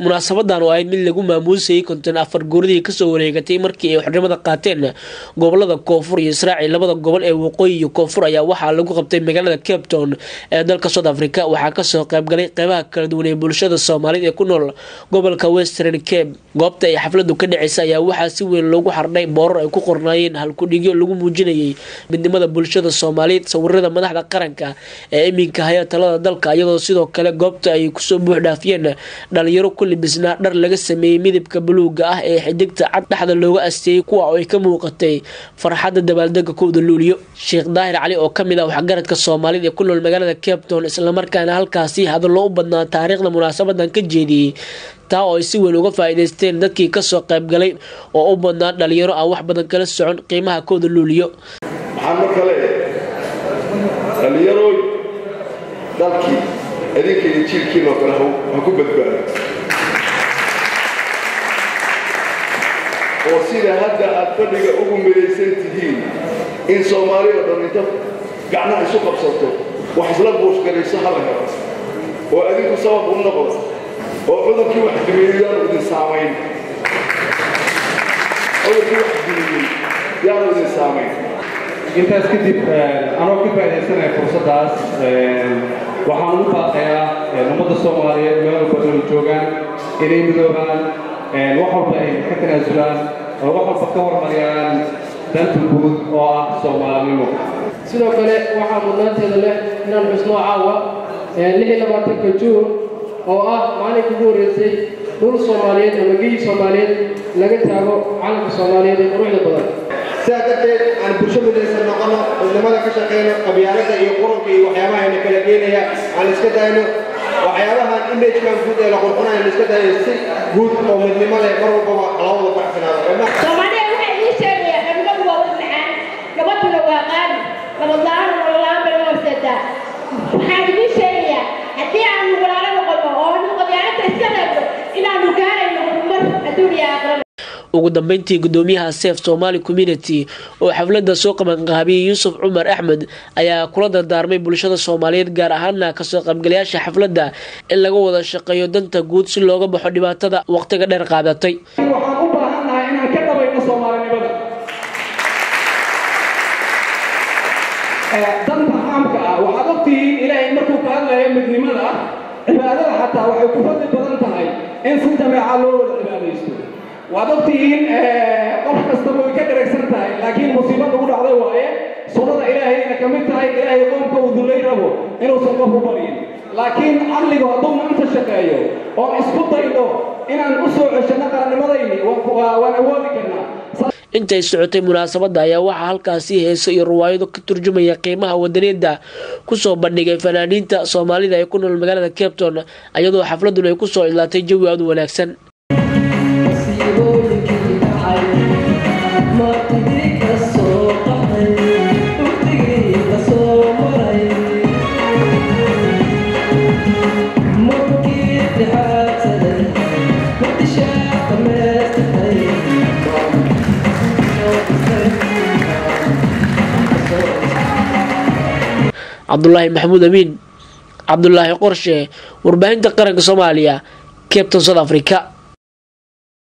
Munaasabadan oo ahayd mid lagu maamuusayay 54 guuradii kasoo wareegatay markii ay xornimada qaateen gobolada Koonfur iyo Israaciil, labada gobol ee Waqooyi iyo Koonfur, ayaa waxaa lagu qabtay magaalada Cape Town ee dalka South Africa. Waxaa kasoo qaybgalay qeybaha kala duwan ee bulshada Soomaaliyeed ee ku nool gobolka Western Cape. Goobta ay xafladu ka dhaceysa ayaa waxaa si weyn loogu xardhay boorar ay ku qornaayeen halkudhigyo lagu muujinayay midnimada bulshada Soomaaliyeed, sawirada madaxda qaranka ee iminka haya talada dalka, iyadoo sidoo kale goobta ay kusoo buux dhaafiyeen dhalinyaro ku libisnaa dhar laga sameeyey midabka buluuga ah ee xidigta cad dhexda looga asteeyey, kuwa oo ay ka muuqatay farxadda dabaaldega 1da Luuliyo. Sheekh Daahir Cali oo kamid ah waxgaradka Soomaalida ee ku nool magaalada Cape Town, islamarkaana halkaasi hadallo u badnaa taariikhda munaasabadan ka jeediyey, taa oo ay si weyn uga faa'iidaysteen dadkii kasoo qaybgalay oo u badnaa dhalinyaro aan wax badan kala socon qiimaha 1da Luuliyo. Waxaan marka leeyahay, dhallinyarooy, dalkii idinka iyo jiilkiinoo kale ha ku badbaado, oo sida hadda aad fadhiga ugu midaysan tihiin in Soomaali oo dhan inta gacnaha isu qabsato wax isla buushgarayso hala helo, oo adinku sabab u noqdo, oo cudurkii wax dumiyey yaanu idin saamayn, cudurkii wax dumiyey yaanu idin saamayn. Intaas kadib, anoo ka faaidaysanaya fursaddaas, waxaan ugu baaqayaa ummadda Soomaaliyeed meel walba inay joogaan inay midoobaan, wax walba ay ka tanaasulaan oo wax walba ka hormariyaan danta guud oo ah Soomaalinimo. Sidoo kale waxaa mudnaanteeda leh inaan xusno caawa 26-ka Juun oo ah maalinka ugu horreysay dhul Soomaaliyeed ama geyi Soomaaliyeed laga taago calanka Soomaaliyeed ee quruxda badan. Sidaa darteed aan bulsho midaysan noqono, midnimada ka shaqeyno, qabyaaladda iyo quranka iyo waxyaabaha ayna kala geenaya aan iska dayno, waxyaabahan image-kan guud ee la qurxunayo la iska dayo, si guud oo midnimo leh mar walbaba loo wada faraxsanaado. Soomaaliya waxay ii sheegaya, xubnadu waa wad macaan, gabadhuna waa qaali, nabad la-aan nolol la-aan bay noo horseedaa. Waxaan idiin sheegayaa, haddii aanu walaalo noqono oo aanu qabyaaladda iska reebno, inaanu gaarayno horumar adduun iyo aakhiraba. Ugu dambeyntii, gudoomiyaha Save Somali Community oo xafladda soo qabanqaabiyey, Yuusuf Cumar Axmed, ayaa kula dardaarmay bulshada Soomaaliyeed, gaar ahaana kasoo qaybgalayaasha xafladda, in laga wada shaqeeyo danta guud si looga baxo dhibaatada waqtiga dheer qaadatay. Waxaan u baahannahay inaan ka dhabayno Soomaalinimada, danta caamka ah. Waxaad ogtihiin Ilaahay markuu ka hadlayo midnimada, cibaadada xataa waxay ku fadli badan tahay in si jameeca loo wada cibaadaysto. Waad ogtihiin, qof kastaba way ka dheregsan tahay, laakiin musiibo nagu dhacday waaye. Sunnada Ilaahayna ka mid tahay, Ilaahay qoomka uu dullay rabo inuusan qof u baryin. Laakiin caqligu hadduu maanta shaqeeyo oon isku dayno inaan u soo ceshanno qarannimadayni, waan awoodi karnaa. Intay socotay munaasabadda ayaa waxaa halkaasi heeso iyo ruwaayado ka turjumaya qiimaha wadaniyadda kusoo bandhigay fanaaniinta Soomaalida ee ku nool magaalada Cape Town, iyadoo xafladun ay kusoo idlaatay jawi aad u wanaagsan. Cabdulaahi Maxamuud Amiin, Cabdulaahi Qorshe, warbaahinta qaranka Soomaaliya, Cape Town, South Africa.